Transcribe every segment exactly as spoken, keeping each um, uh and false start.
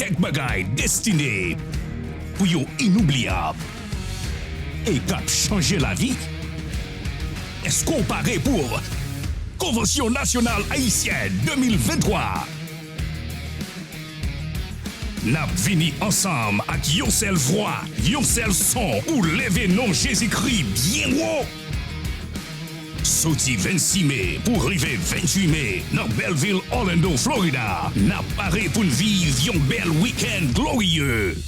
Kèk bagay destine pou yo inoubliyab e k ap chanje lavi. Èske w pare pou Konvansyon Nasyonal Ayisyèn de mil venntwa? N ap vini ansanm ak yon sèl vwa, yon sèl son pou leve non Jezikri byen wo. Soti vennsis me pou rive venntuit me, nan bèl vil Orlando, Florida, n ap pare pou n viv yon bèl wikenn gloriye.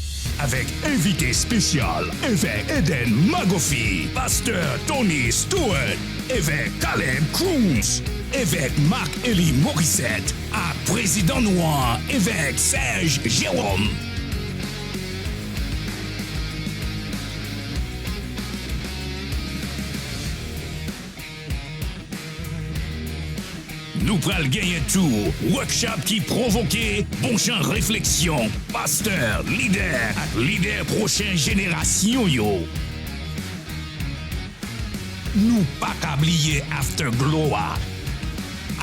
Avèk envite espesyal, Evèk Eden Magoffy, Pastè Tony Stewart, Evèk Caleb Cruz, Evèk Marc Élie Morissette, ak Prezidan nou an, Evèk Serge Jérôme. Nou pral genyen tou workshop ki pwovoke bon jan refleksyon pastè, lidè ak lidè pwochen jenerasyon yo. Nou pa ka bliye Afterglow a.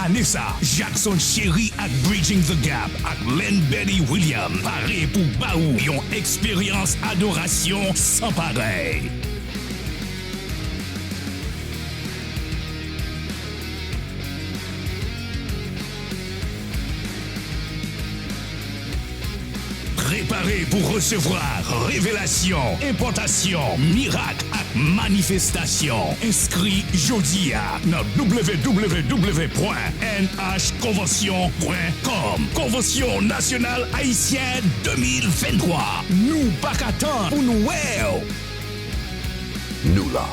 Ane sa, Jackson Chery ak Bridging the Gap ak Len Betty William pare pou ba ou yon eksperyans adorasyon san parèy. Prepare pou resevwa revelasyon, enpòtasyon, mirak ak manifestasyon. Enskri jodi a nan www pwen N H konvansyon pwen com. Konvansyon Nasyonal Ayisyèn de mil venntwa. Nou pa ka tann pou nou wè w. Nou la